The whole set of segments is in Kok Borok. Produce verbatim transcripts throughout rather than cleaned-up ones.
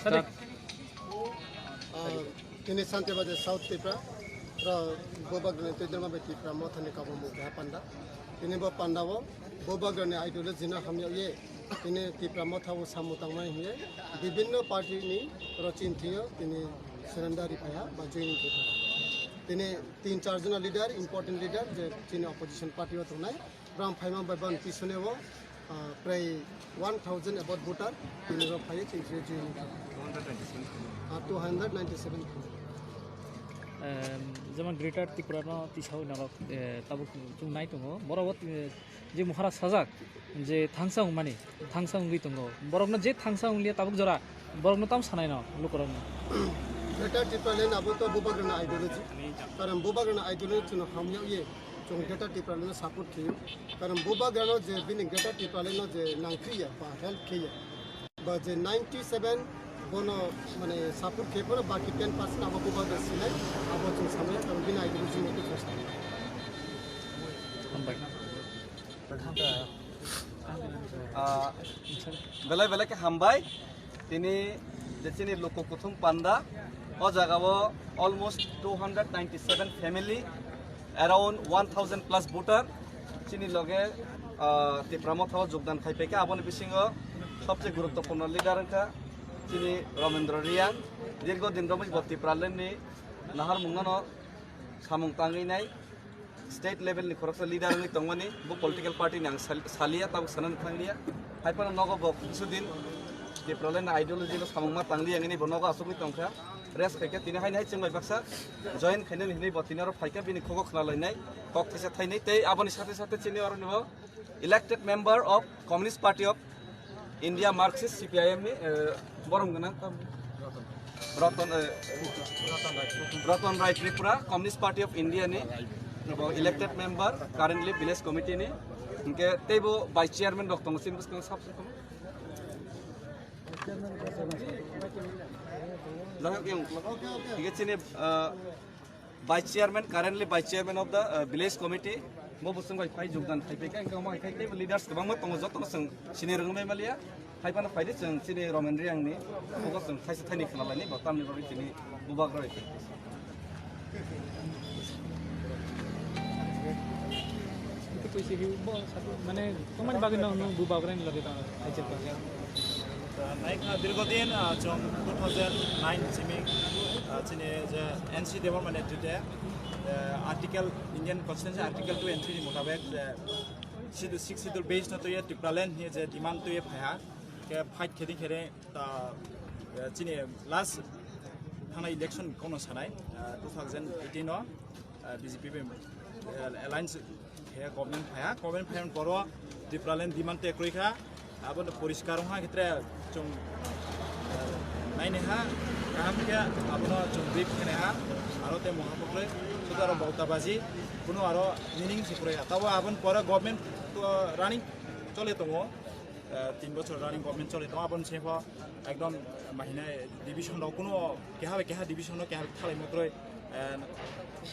Sadiq. Ah, tini Santibazar South Tripura, ro Bubagrani Twidirma bai Tipra Mothani kabamung keha panda. Tini bo panda o Bubagrani ideology no hamya ye, tini Tipra Motha o samung tangmani hiye, bibinno party ni ro chinthio tini surrender ri phaiha ba joining khe phaiha. Tini tin char jona leader, important leader je chini opposition party o tongnai, bram phaima bai ban pisone o, ah, prai one thousand about voter tini ro phaiye chini joining khe. Ah, two hundred ninety seven. Em, jemon Greater Tripura no tisao nabak, eh, tabuk chung nai tongo. Borok bo, eh, je mohara sajak, je thangsa wngmani, thangsa wngwi tongo. Borokno je thangsa wnglia tabuk jora, borokno tam sanai no, lukurokno. Greater Tipraland abo to Bubagrani ideology. Karon Bubagrani ideology chwngno hamya ye, chwng Greater Tipraland no support khiyo. Karon Bubagrano je bini Greater Tipraland no je nangkhiya ba help khiya. Ba je ninety seven bono mane support khe phano baki ten percent abo Bubagra sinai, abo chwng samaya, karon bini ideology motwe chwng samaya. Hambai. Ah, belai belai khe hambai. Tini je chini luku kuthum panda, o jaga o almost two hundred ninety seven family, around one thousand plus voter chini loge, ah, Tipra Motha o jogdan khai paikha. Aboni bisingo sobse guruttopurno leader wngkha chini Romendra Reang, dirgo din romwi bo Tipraland ni nahar mungno samung tangwi nai. State level ni khoroksa leader wngwi tongmani, bo political party ni ang sal-, salia, tabuk sanani thangliya. Hai phano nogo bo kisu din Tipraland ideology no samung ma tangliya, ngini bo nogo asugwi tongkha. Rest khaikha, tini haini hai chwng bai baksa join khainani hinwi bo tini oro phaikha, bini khogo khna lainai, kok thaisa thainai, tei aboni sathe sathe chini oro ni bo elected member of Communist Party of India, Marxist, C P I M ni, eh, borom gwnang, Ratan, eh, Ratan Rai Tripura, Communist Party of India ni, bo elected member, currently village committee ni, hingke teibo vice chairman rok tongo, chini bwskango sab se tongo. Jahok yang, hingke chini, eh, Vice Chairman, currently Vice Chairman of the, uh, Village Committee, bo bosong bai phai jogdan khai phaikha, engkha omo hai khai teibo leaders kwbangma tongo, jotono chwng sini rwngwi maliya, hai phano phaidi chwng chini Romen Reang ni, bo chwng thaisa thaini khna laini, bo tamni bagwi chini Bubagra bai. Ito koi se hi bo sabo, mane, tomani bagwi no, no Bubagra ni loge tong, hai se pa. Naikha dirgodin, ah, chwng two thousand nine simi, ah, chini je N C Debbarma netrite, eh, article, Indian Constitution article two and three ni mutabek je Schedule, six Schedule based no tuye Tipraland ni je demand tuye phaiha, ke fight khedi khere ta, eh, chini last thana election kono sanai, ah, two thousand eighteen no, ah, B J P bai, eh, alliance khe government phaiha, government phaiha poro Tipraland demand te kwrwi kha, abo no poriskar wngkha khe tre chwng, eh, naini ha, kaham khe abono chwng brief khe nai ha, aro tei moha pokle, sudu aro bauta baji, kuno aro meaning se kwrwi ha. Tabo aboni pore government to running chole tongo, eh, tin bochor running government chole tongo, aboni sengkho ekdom bahina division rok kuno keha bai keha division no keha bai thalai mokroi, eh,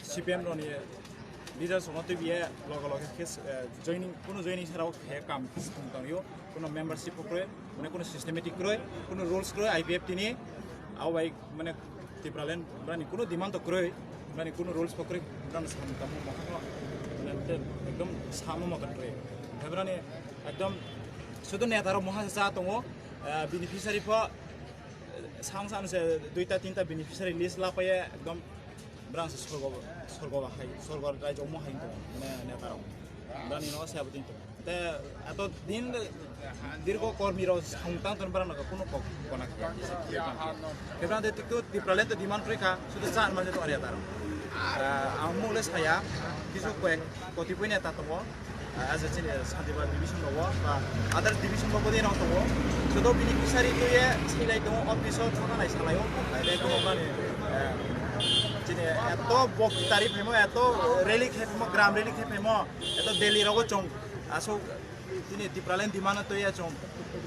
C P M roni leaders rokno twibiye loge loge khe, eh, joining, kuno joining sarao khe kam tongyo, kuno membership bo kwrwi, mane kuno systematic kwrwi, kuno rules kwrwi I P F T ni, abo bai mane Tipraland brani kuno demand to kwrwi, brani kuno rules bo kwrwi, brani sam tamo mokhano, mane te ekdom samo moto kwrwi. Brani ekdom sudu neta rok moha cha tongo, eh, beneficiary pho Sang sang se duita tinta beneficiary list lapaye ekdom brang se sorgo, sorgo ba hai, sorgo raijo mo hai to, mane neta rok. Brani no se abudin to. Te ato din dirgo kormi rok song tang ton brang no kuno kok kona kya. Kebra de tikto Tipraland to demand reka, sudu chan manje to ariya taro. Ang mole saya, kisu koyek kotipoi neta tongo. Ah, as a chini Santibazar division rogo, ba others division rogo de rong tongo. Joto bini fishery tuye silai tongo, office o thangna nai salai o. Nai de tongo bani, eh, chini eto bokti tari phemo, eto rally khe phemo, gram rally khe phemo, eto Delhi rogo chong. Asok chini Tipraland demand tuye chong.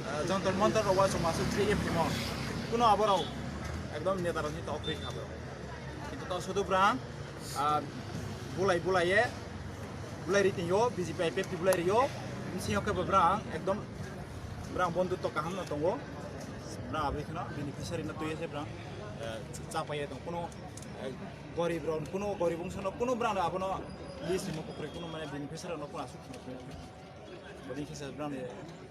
Ah, Jantar Mantar rogo chong asok three A phemo. Kuno aborok ekdom neta rok ni tok ri khabo. Kintu to sudu brang, ah, bulai bulai ye, bulai ri tongo, B J P I P F T bulai rio, bisi yo kebo brang ekdom brang bondhutto kaham no tongo. Brang abri kheno beneficiary no tuye se brang, eh, chapaiye tong kuno, eh, gorib rok kuno gorib wngsa no kuno brang abono list mo kokre kuno mane beneficiary no kuno asuk kheno. Bodi khe se brang ni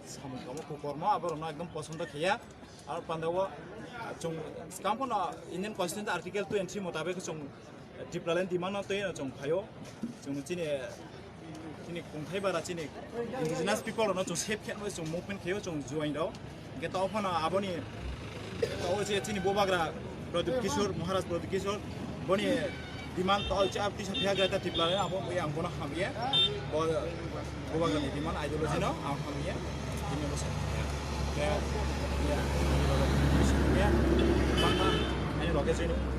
samung kamo kukormo aborok no ekdom posondo khiya. Ar panda o, ah, chung skang phano Indian Constitution article two and three motabek chung Tipraland demand no twi no chung phaio. Chung chini, chini kungthai bara chini indigenous people no chung save khe no chung movement khaio chung join rao. Hingke to phano aboni to je chini bobagra Pradyut Kishore, Maharaj Pradyut Kishore, boni demand to je apti sa phiya gata Tipraland abo bai ang bono hamye. Bo, bobagra ni demand ideology no ang hamye. Ini bosai. Ya, ya, ya, bangma, ini loge chini.